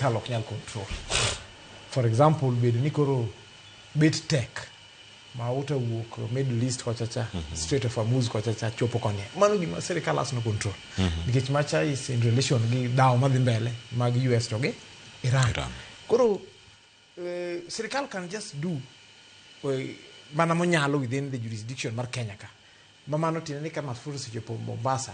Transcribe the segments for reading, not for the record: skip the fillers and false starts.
sirikal ok nyal control. For example, bedo ni koro bet tek mauta wuok Middle East kocha cha, Strait of Hormuz kocha cha, chopo koni, mano gima sirikal has no control, nikech macha is in relation gi dhawo madhi mbele mag US to gi Iran. Iran. Koro sirikal can just do mana monyalo within the jurisdiction mar Kenya ka. Ma mano tiende ni ka mafuta osechopo Mombasa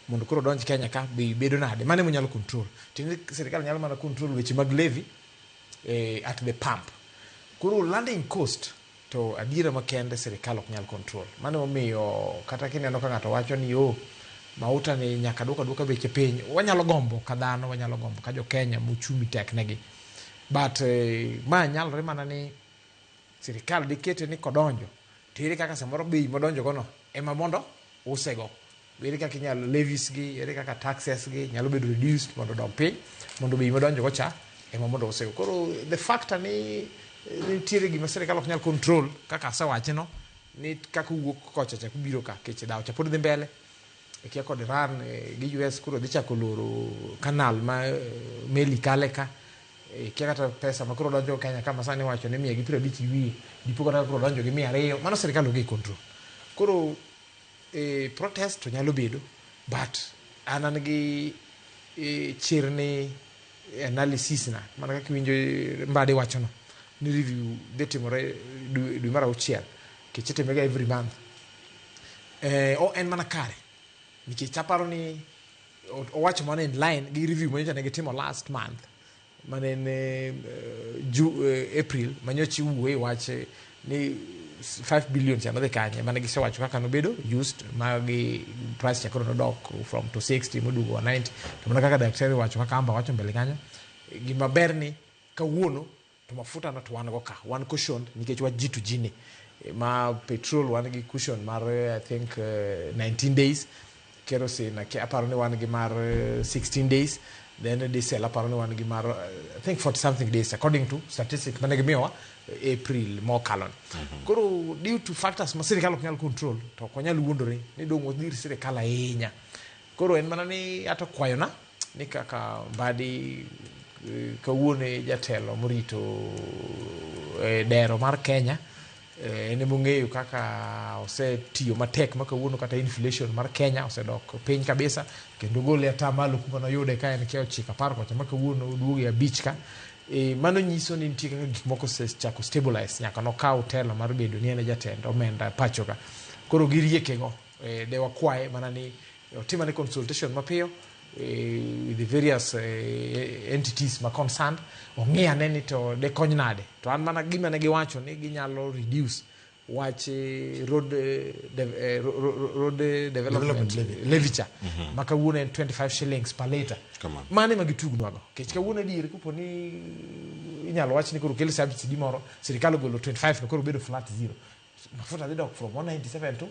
mondo koro donj Kenya ka, bei bedo nade, mano emonyalo control. Tiende ni sirikal nyalo mana control weche mag levy at the pump. Koro landing cost to adiera makende sirikal ok nyal control. Mano emomiyo kata kineno ka ng'ato wacho ni o mauta ni nyaka duok aduoka beche piny, wanyalo gombo ka dhano, wanyalo gombo ka jo Kenya mochumi tek negi, but ma nyalore mana ni sirikal dikete ni kodonjo to ere kaka samoro bei modonjo go no ema mondo usego, ere kaka inyalo levies gi, ere kaka taxes gi nyalo bedo reduced mondo odog piny, mondo bei modonjo go cha ema mondo usego. Koro the factor ni nitiere gima sirikal ok nyal control, kaka asewache no, ni kaka owuok kocha cha kubiro ka kech dhawo cha pod dhi mbele e kia kod Iran gi US. Koro dhi chako loro kanal ma meli kale ka kia kata pesa ma koro donjo Kenya kama sani iwacho ni 150 gi wiye dipo kata koro donjo gi 200. Mano sirikal onge control. Koro protest to nyalo bedo, but an gi chir ni analysis na mana kaka iwinjo Mbadi wachono ni review dhi timore dwe mar auchiel, nikech itimega every month. O en mana kare nikech aparo ni owacho mana in line gi review manyocha ne gitimo last month, mane en April, manyocha iwuoye wach ni 5 billion cha nodhi kanye, mane gisewacho kaka nobedo used ma gi price cha koro nodok from 260 moduogo 190. To mana kaka daktari wacho, kaka amba wacho mbele kanyo, gima ber ni kawuono to mafuta no to wan go ka wan cushioned, nikech wach G2G ni ma petrol wan gi cushion mar I think 19 days, kerosene aparo ni wan gi mar 16 days, then diesel aparo ni wan gi mar I think 40 something days, according to statistics mane gimiyowa April mokalo ni. Koro due to factors ma sirikal ok nyal control, to ok wanyal wuondore ni dong' wadhir sirikal ahinya. Koro en mana ni ato kwayona ni kaka Mbadi kawuono e jatelo morito dero mar Kenya, en emong'eyo kaka osetiyo matek ma kawuono kata inflation mar Kenya osedok piny kabisa, kendo gole atamalo kuma noyude ka en kia 9 10 kocha, ma kawuono oduogo e 5 ka. Mano nyiso ni nitie kaka gik moko osechako stabilize nyaka nokaw telo mar bedo ni en e jatend omenda pacho ka. Koro gi riekego de wakwaye mana ni otim ane consultation mapiyo with the various entities ma concerned, ong'i ane ni to de kony nade. To an mana gima ne giwacho ni ginyalo reduce wach road, road development, Development levy. Levy cha ma kawuono en 25 shillings per liter. Kamano. Mano ema gitugnwago, nikech kawuono adier kopo ni inyalo wach ni koro kel subsidy moro, sirikal ogolo 25 no, koro bedo flat zero, mafuta dhi dok from 197 to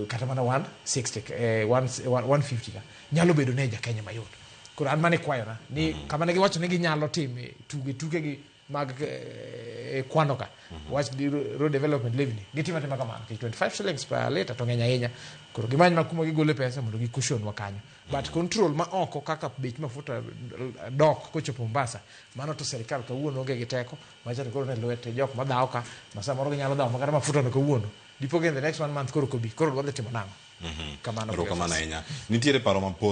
kata mana 160, 150 ka nyalo bedo ne jakenya mayot. Koro an mane kwayona ni kama ne giwacho ni ginyalo time tuge tukegi mag kwano ka wach di road development levy ni gitimo atima kamano, nikech 25 shillings per liter to ng'eny ahinya. Koro gimany ma kuma gigole pesa mondo gi cushion wa kanyo, but control ma oko kaka bech mafuta dok kochopo Mombasa, mano to sirikal kawuono onge gi teko macha. To koro ne lwet jok madhawo ka ma samoro ginyalo dhawo makata mafuta no kawuono dipo in the next one month koro kobi koro dwa dhi timo nang'o kamano. Erokamano ahinya. Nitiere paro ma